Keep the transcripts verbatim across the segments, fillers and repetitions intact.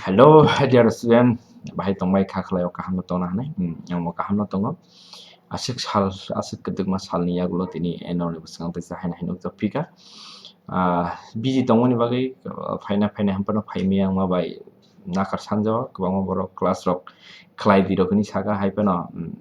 Hello, dear student, bahai tongbai kha khlai o kaham no tongna hinwi? Hmm, ang bo kaham no tongo. Aswk sal, aswk kwdwkma salni yagulo tini norokni bwskango teisa haino haino nukjak phika. Ah, busy tongmani bagwi, ah, phaina phaina hampano phaimaya wngma bai nakar sanjao kwbangma borok class rok khlai di rok hinwi saka, hai phano, hmm,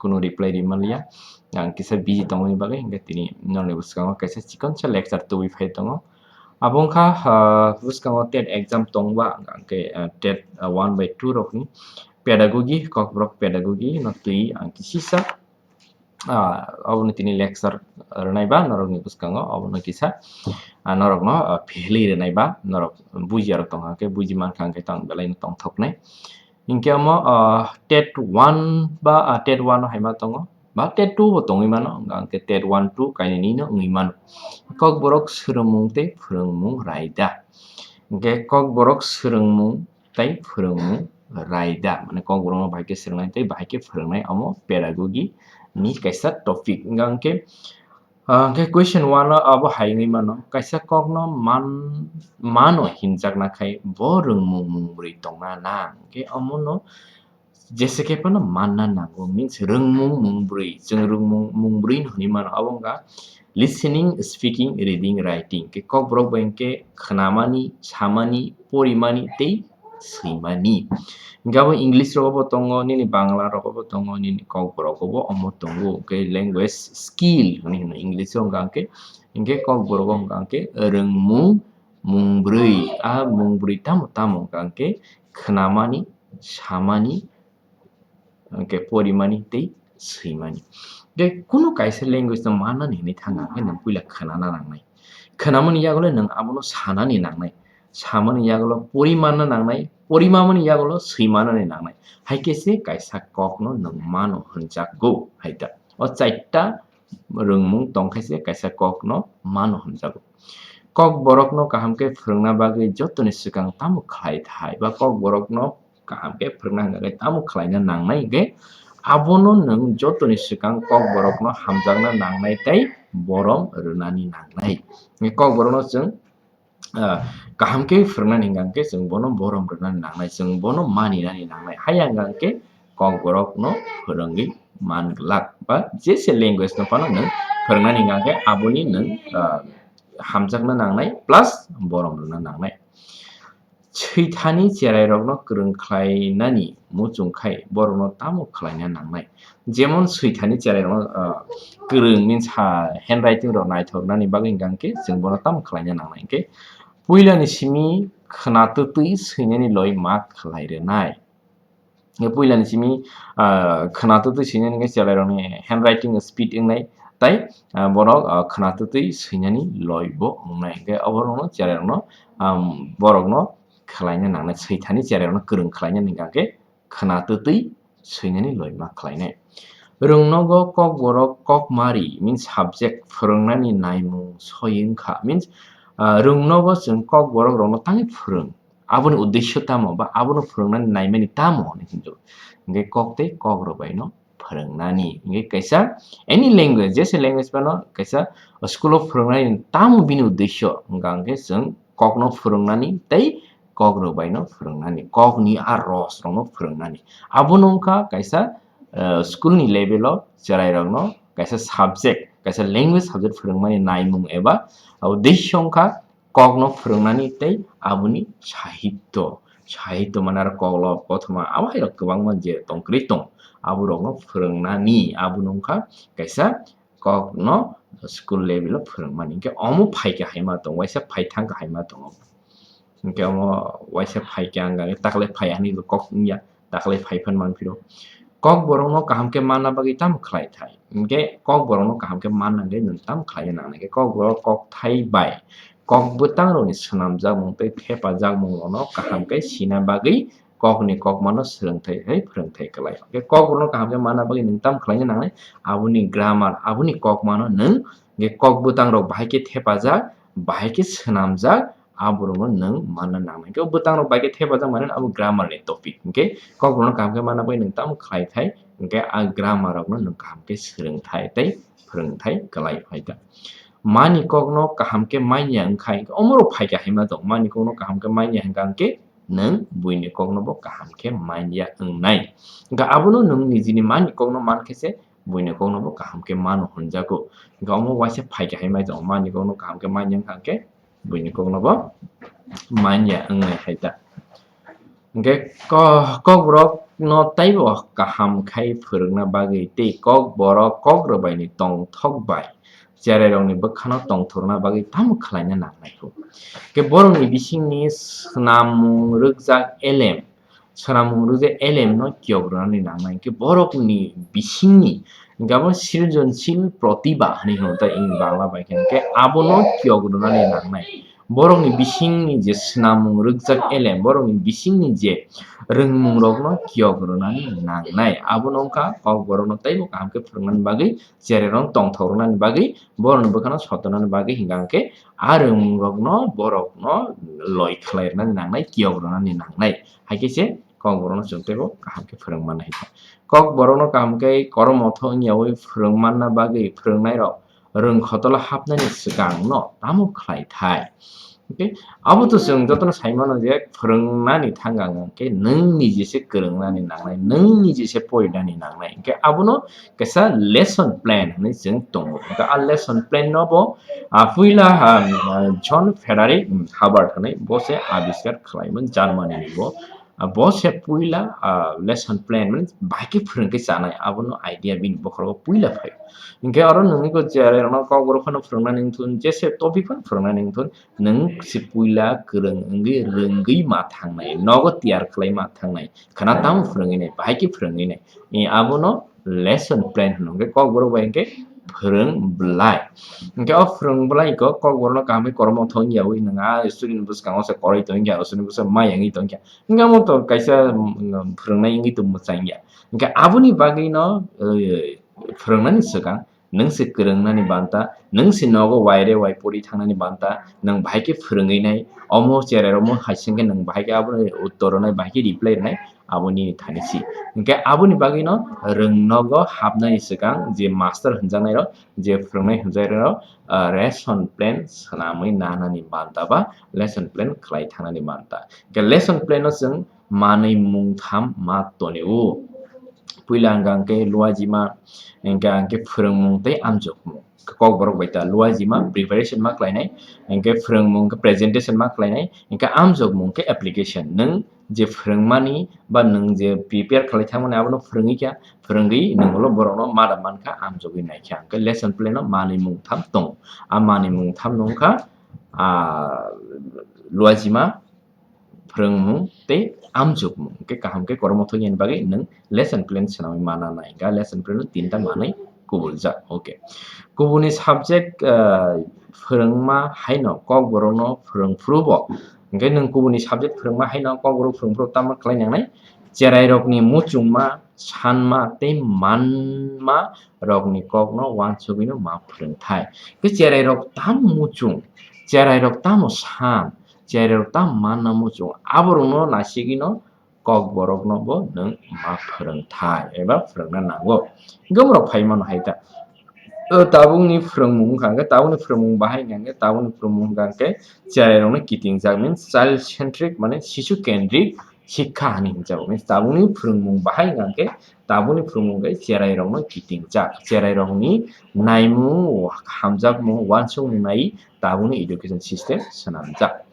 kunu reply ri manliya. Ang kisa busy tongmani bagwi hwnkhe tini norokni bwskango kaisa chikonsa lecture tubui phai tongo. Abo wngkha, ah, bwskango TET exam tongba, hwnkhe, ah, TET, ah, one by two rokni pedagogy, Kokborok pedagogy no twi ang kisisa, ah, obono tini lecture rwnai ba norokni bwskango, obono kisa, ah, norokno, ah, philwi rwnai ba norok bujiya rok tongkha khe buji mankha hwnkhe tong belai no tongthoknai. Hinkhe omo, ah, TET one ba, ah, TET one o hai ma tongo, ba TET two bo tongwi mano, hwnkhe TET one two kainwi no wngwi mano. Kokborok swrwngmung tei phwrwngmung raida. Hinkhe Kokborok swrwngmung tei phwrwngmung raida, mane Kokborokno bahai khe swrwngnai tei bahai khe phwrwngnai, omo pedagogy ni kaisa topic. Hwnkhe, ah, hwnkhe question one o abo hai wngwi mano, kaisa kokno man, mano hinjakna khai bo rwngmung mungbrwi tongna nang. Hwnkhe omono jese khe phano manna nango, means rwngmung mungbrwi, chwng rwngmung mungbrwi no hinwi mano, abo wngkha listening, speaking, reading, writing. Khe Kokborok bai hwnkhe khnamani, samani, porimani tei swimani. Hwnkhe abo English rogo bo tongo, nini Bangla rogo bo tongo, nini Kokborok bo omo tongo. Hwnkhe language skill hinwi hino English o, hwnkha hwnkhe, hwnkhe Kokborok o hwnkha hwnkhe rwngmung mungbrwi. A mungbrwi tamo tamo hwnkha hwnkhe khnamani, samani, hwnkhe porimani tei swimani. Tei kunu kaisa language no manani hinwi thangkha hwnkhe nwng puila khnana nangnai. Khnamani yagulo nwng abono sanani nangnai. Samani yagulo porimanna nangnai. Porimamani yagulo swimanani nangnai. Hai khe se kaisa kokno nwng mano hwnjakgo hai ta. O chaita rwngmung tongkhe se kaisa kokno mano hwnjago. Kokborokno kaham khe phwrwngna bagwi jotoni swkang tamo khlai thai ba Kokborokno kaham khe phwrwngna hwnkha khe tamo khlaina nangnai hwnkhe abono nwng jotoni swkang Kokborokno hamjakna nangnai tei borom rwnani nangnai. Kokborokno chwng, ah, kaham khe phwrwngnani hwnkha khe chwng bono borom rwnani nangnai, chwng bono maninani nangnai. Haya hwnkha khe Kokborokno phwrwngwi man glak ba jese language no phano nwng phwrwngnani hwnkha khe aboni nwng, ah, hamjakna nangnai plus borom rwna nangnai. Swithani cherairokno kwrwng khlainani muchung khai borokno tamo khlaina nangnai? Jemon swithani cherairokno, ah, kwrwng means ha handwriting rok naithoknani bagwi hwnkha khe chwng bono tamo khlaina nangnai? Hwnkhe puilani simi khna twtwi swinani loi ma khlai rwnai. Puilani simi, ah, khna twtwi swinani hwnkhe cherairokni handwriting speed wngnai, tai, ah, borok, ah, khna twtwi swinani loi bo wngnai. Hwnkhe oborokno cherairokno, um, borokno khlaina nangnai, swithani cherairokno kwrwng khlainani hwnkha khe khna twtwi swinani loi ma khlainai. Rwngnogo Kokborok kokmari means subject phwrwngnani naimung soi wngkha, means, ah, rwngnogo chwng Kokborok rokno tangwi phwrwng, aboni uddesyo tamo ba abono phwrwngnani naimani tamo hinwi hinjo. Hwnkhe kok tei kok rok bai no phwrwngnani. Hwnkhe kaisa any language, jese language phano kaisa school o phwrwngnani tamo bini uddesyo hwnkha hwnkhe chwng kokno phwrwngnani tei kok rok bai no phwrwngnani, kokni a ros rok no phwrwngnani. Abono wngkha kaisa, eh, school ni level o cherai rok no kaisa subject, kaisa language subject phwrwngmani naimung eba uddesyo wngkha kokno phwrwngnani tei aboni sahityo, sahityo mane aro koklop, kothoma, abo hai rok kwbangma je tongkwrwi tong, aborokno phwrwngnani, abono wngkha kaisa kokno school level o phwrwngmani. Hwnkhe omo phaikha hai ma tongo, waisa phaithang kha hai ma tongo. Hwnkhe omo waisa phaikha hwnkha khe taklai phai hinwi kok wngya, taklai phai phano manphiro. Kokborokno kaham khe manna bagwi tamo khlai thai? Hwnkhe Kokborokno kaham khe manna hwnkhe nwng tamo khlaina nangnai? Hwnkhe Kokborok kokthai bai kok bwtangrokni swnamjakmung tei thepajakmungrokno kaham khe sina bagwi kokni kokmano swrwngthai hai phwrwngthai klai. Hwnkhe Kokborokno kaham khe manna bagwi nwng tamo khlaina nangnai? Aboni grammar, aboni kokmano nwng hwnkhe kok bwtangrok bahai khe thepajak, bahai khe swnamjak, aborokno nwng manna nangnai. Hwnkhe o bwtangrok bahai khe thepajak mane abo grammar ni topic. Hwnkhe Kokborokno kaham khe manna bagwi nwng tamo khlai thai? Hwnkhe a grammar rokno nwng kaham khe swrwngthai tei phwrwngthai klai phai ta. Mani kokno kaham khe manya wngkha hwnkhe omorok phaikha hai ma tong. Mani kokno kaham khe manya hwnkha hwnkhe nwng buini kokno bo kaham khe man ya wngnai. Hwnkhe abono nwng nijini mani kokno man khe se buini kokno bo kaham khe mano hwnjago. Hwnkhe omo waisa phaikha hai mai tongo, mani kokno kaham khe man ya wngkha khe buini kokno bo man ya wngnai hai ta. Hwnkhe ko-, kokborokno teibo kaham khai phwrwngna bagwi tei kokborok kok rwbaini tongthok bai cherairokni bwkhano tongthorna bagwi tamo khlaina nangnai kho. Hwnkhe borokni bisingni swnamung rwkjak elem, swnamung rwkjak elemno kiyok rwnani nangnai. Hwnkhe borokni bisingni, hwnkhe abo srijonshil protibha hinwi hino ta in Bangla bai khe. Hwnkhe abono kiyok rwnani nangnai. Borokni bisingni je swnamung rwkjak elem, borokni bisingni je rwngmungrokno kiyok rwnani nangnai. Abono wngkha kokborokno teibo kaham khe phwrwngnani bagwi, cherairokno tongthok rwnani bagwi, borokni bwkhano sotonani bagwi hwnkha khe a rwngmungrokno borokno loi khlai rwnani nangnai, kiyok rwnani nangnai. Hai khe se kokborokno chwng teibo kaham khe phwrwng manna hai khe. Kokborokno kaham khe kormo tho wngyaui phwrwng manna bagwi phwrwngnairok rwngkhotolo hapnani swkangno tamo khlai thai? Hwnkhe abo to chwng jotono sai mano je phwrwngnani thangkang hwnkhe nwng niji se kwrwngnani nangnai, nwng niji se porinani nangnai. Hwnkhe abono kaisa lesson plan hinwi chwng tongo. Hwnkhe a lesson plan no bo, ah, puila, ah, John Frederick Hubbard hinwi bo se abiskar khlaimani Germany ni bo. Ah, bo se puila, ah, lesson plan mani bahai khe phwrwng khe chanai, abono idea bini bokhorogo puila phaio. Hwnkhe oro nwngwi ko cherairokno kokborok phano phwrwngnani wngthun, jese topic phano phwrwngnani wngthun, nwng se puila kwrwng wngwi rwngwi ma thangnai, nogo tiyar khlai ma thangnai, khwna tamo phwrwngwi nai, bahai khe phwrwngwi nai. E, abono lesson plan hwno, hwnkhe kokborok bai hwnkhe phwrwng bwlai. Hwnkhe o phwrwng bwlai kok, kokborokno kaham khe kormo thong yaui nwng a student bwskango se koroi tong ya, student bwsa mai yangwi tong ya. Hwnkhe omo to kaisa, mm, phwrwngnai wngwi tong mwchang ya. Hwnkhe aboni bagwino, eh, phwrwngnani swkang nwng se kwrwngnani banta, nwng se nogo waire wai pori thangnani banta, nwng bahai khe phwrwngwi nai, omo cherai omo hai sengkhe nwng bahai khe abono uttor rwnai, bahai khe reply rwnai, aboni thani si. Hwnkhe aboni bagwino rwng nogo hapnani swkang je master hwnjaknairok, je phwrwngnai hwnjaknairok, ah, lesson plan swnamwi nanani banta ba lesson plan khlai thangnani banta. Hwnkhe lesson plan no chwng manwi mungtham ma tonio. Puila hwnkha hwnkhe luajima, hwnkha hwnkhe phwrwngmung tei amjokmung. Kokborok bai ta luajima preparation ma khlainai, hwnkhe phwrwngmung khe presentation ma khlainai, hwnkhe amjokmung khe application. Nwng je phwrwngmani ba nwng je prepare khlai thangmani abono phwrwngwi kha, phwrwngwi nwng ulo borokno mada mankha, amjogwi naikha. Hwnkhe lesson plan no manwi mungtham tongo. A manwi mungtham no wngkha, ah, luajima, phwrwngmung tei amjokmung. Hwnkhe kaham khe kormo thok yani bagwi nwng lesson plan swnamwi mana nai. Hwnkhe lesson plan no tinta manwi kubuljak. Okay. Kubuni subject, ah, phwrwngma haino kokborokno phwrwng phuru bo. Hwnkhe nwng kubuni subject phwrwngma haino kokborok phwrwng phuru tamo khlai nangnai? Cherairokni muchungma, sanma tei manma rokni kokno uansugwino ma phwrwng thai. Hwnkhe cherairok tamo muchung, cherairok tamo san, cherairok tamo manna muchung, aborokno naisigwino kokborokno bo nwng ma phwrwng thai eba phwrwngna nango. Hwnkhe borok phai mano hai ta. O tabukni phwrwngmung wngkha hwnkhe, tabukni phwrwngmung bahai wngkha hwnkhe, tabukni phwrwngmung wngkha hwnkhe cherairokno kitingjak, means child centric, mane sisu kendrik shikha hinwi hwnjago. Means tabukni phwrwngmung bahai wngkha hwnkhe, tabukni phwrwngmung khe cherairokno kitingjak, cherairokni naimung, hamjakmung, uansukmung nai tabukni education system swnamjak.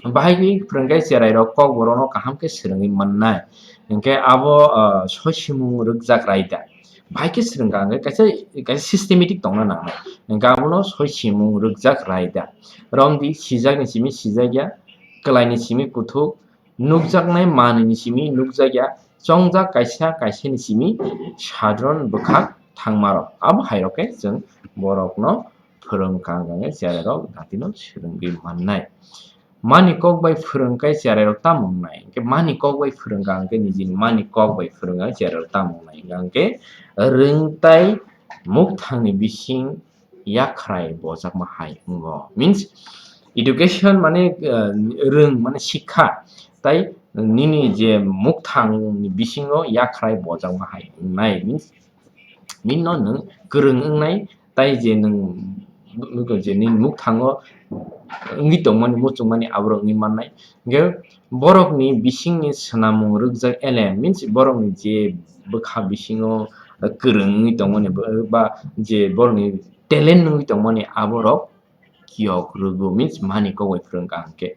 Bahai khe phwrwngkhe cherairok kokborokno kaham khe swrwngwi mannai. Hwnkhe abo, ah, soisimung rwkjak raida. Bahai khe swrwngkha hwnkhe kaisa, kaisa systematic tongna nangnai. Hwnkhe abono soisimung rwkjak raida. Romdi sijakni simi sijakya, kwlaini simi kuthuk, nukjaknai manwini simi nukjakya, chongjak kaisa kaisani simi sadron bwkhak thangmarok. Abo hairok khe chwng borokno phwrwngkha hwnkhe cherairok datino swrwngwi mannai. Mani kok bai phwrwng khe cherairok tamo wngnai? Hwnkhe mani kok bai phwrwngkha hwnkhe nijini mani kok bai phwrwngkha cherairok tamo wngnai? Hwnkhe rwng tai mukthangni bising yakhrai bojakma hai wngo. Means education mane, uh, rwng mane sikha tai nini je mukthangni bisingo yakhrai bojakma hai wngnai. Means nini no nwng kwrwng wngnai tai je nwng je nini mukthango wngwi tongmani, muchungmani aborok wngwi mannai. Hwnkhe Borokni bisingni swnamung rwkjak elem, means borokni je bwkha bisingo kwrwng wngwi tongmani ba je borokni talent wngwi tongmani aborok kiyok rwgo, means mani kok bai phwrwng kha hwnkhe.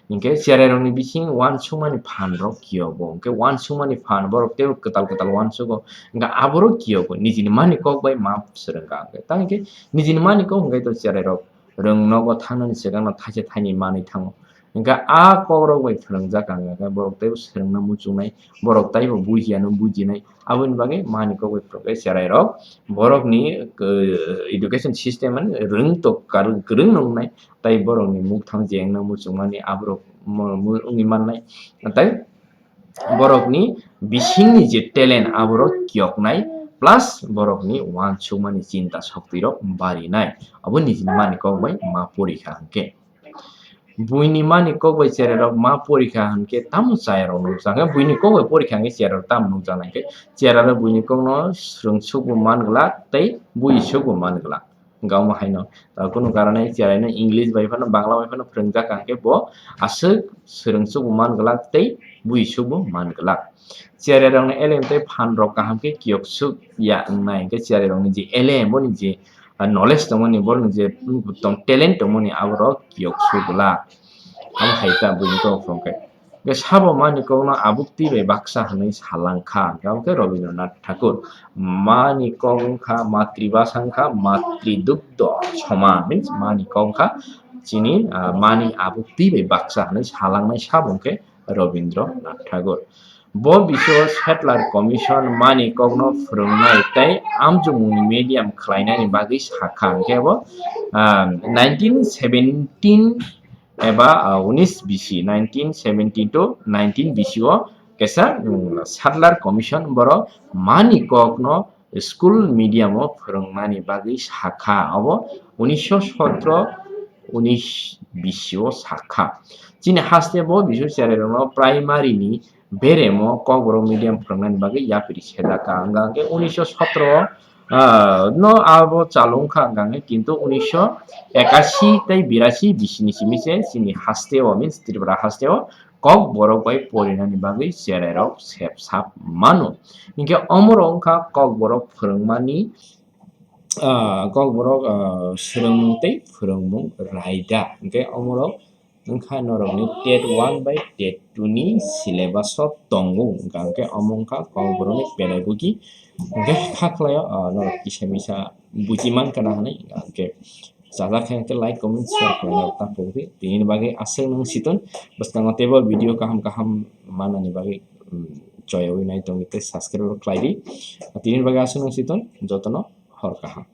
Hwnkhe cherairokni bising uansukmani phan rok kiyogo, hwnkhe uansukmani phan borok teibo kwtal kwtal uansugo, hwnkhe aborok kiyogo nijini mani kok bai ma swrwng kha hwnkhe. Tamo hwnkhe nijini mani kok hwnkhe to cherairok rwng nogo thangnani swkangno thaisa thaini manwi thango. Hwnkhe a kokrok bai phwrwngjak ang, hwnkhe borok teibo swrwngna muchungnai, borok teibo bujiya no bujinai. Aboni bagwi mani kok bai phwrwngkhe cherairok borokni, uh, education system ani rwng to kar-, kwrwng nwngnai, tei borokni mukthang je wngna muchungmani aborok mo-, mo-, wngwi mannai. Tei borokni bisingni je talent aborok kiyoknai, plus borokni uansukmani chinta shokti rok barinai. Abo nijini mani kok bai ma porikha hwnkhe. Buini mani kok bai cherairok ma porikha hwnkhe tamo chayarok nukjak? Hwnkhe buini kok bai porikha hwnkhe cherairok tamo nukjaknai hwnkhe, cherairok buini kokno swrwngsukbo man glak tei buisukbo man glak. Hwnkhe omo haino, uh, kunu karone cheraino English bai phano, Bangla bai phano phwrwngjak hwnkhe bo aswk swrwngsukbo man glak tei buisukbo man glak. Cherairokni elem tei phan rok kaham khe kiyoksuk ya wngnai hwnkhe cherairokni je elem, boni je, uh, knowledge tongmani, borokni je tong-, talent tongmani aborok kiyoksuk glak. Amo hai ta buini kok phwrwngkhe. Hwnkhe sabo mani kokno abukti bai baksa hwnwi salang kha, hwnkhe abo khe Rabindranath Thakur. Mani kok wngkha matribhasha wngkha matridugdho soman, means mani kok wngkha chini, ah, mani abukti bai baksa hwnwi salangnai sabo hwnkhe Rabindranath Thakur. Bo bisio Sadler Commission mani kokno phwrwngnai tei amjokmungni medium khlainani bagwi sakha, hwnkhe bo, ah, nineteen seventeen eba, ah, unis bisi, nineteen seventeen to nineteen bisi o kesa, mm, Sadler Commission boro mani kokno school medium o phwrwngnani bagwi sakha, abo unisho sotro unis bisi o sakha. Chini haste bo bisio cherairokno primary ni beremo kokborok medium phwrwngnani bagwi yapri sedaka, hwnkha hwnkhe unisho sotro, ah, no abo chalung kha, hwnkha hwnkhe kintu unisho ekashi tei birasi bisini simi se chini haste o, means Tripura haste o kokborok bai porinani bagwi cherairok sep sap mano. Hinkhe omorok wngkha kokborok phwrwngmani, ah, kokborok, ah, swrwngmung tei phwrwngmung raida. Hinkhe omorok wngkha norokni TET one bai TET two ni syllabus o tongo, hwnkha hwnkhe omo wngkha kokborokni pedagogy. Hwnkhe kha khlaio, ah, norok kisa misa buji mankha na hwnwi, hwnkha hwnkhe chajak khe hwnkhe like, comment, share khlaina ta pogdi. Tini bagwi aswk nung siton bwskango teibo video kaham kaham manani bagwi, um, choyawi nai tongdi tei subscribe rok khlaidi. Tini bagwi aswk nung siton jotono hor kaham.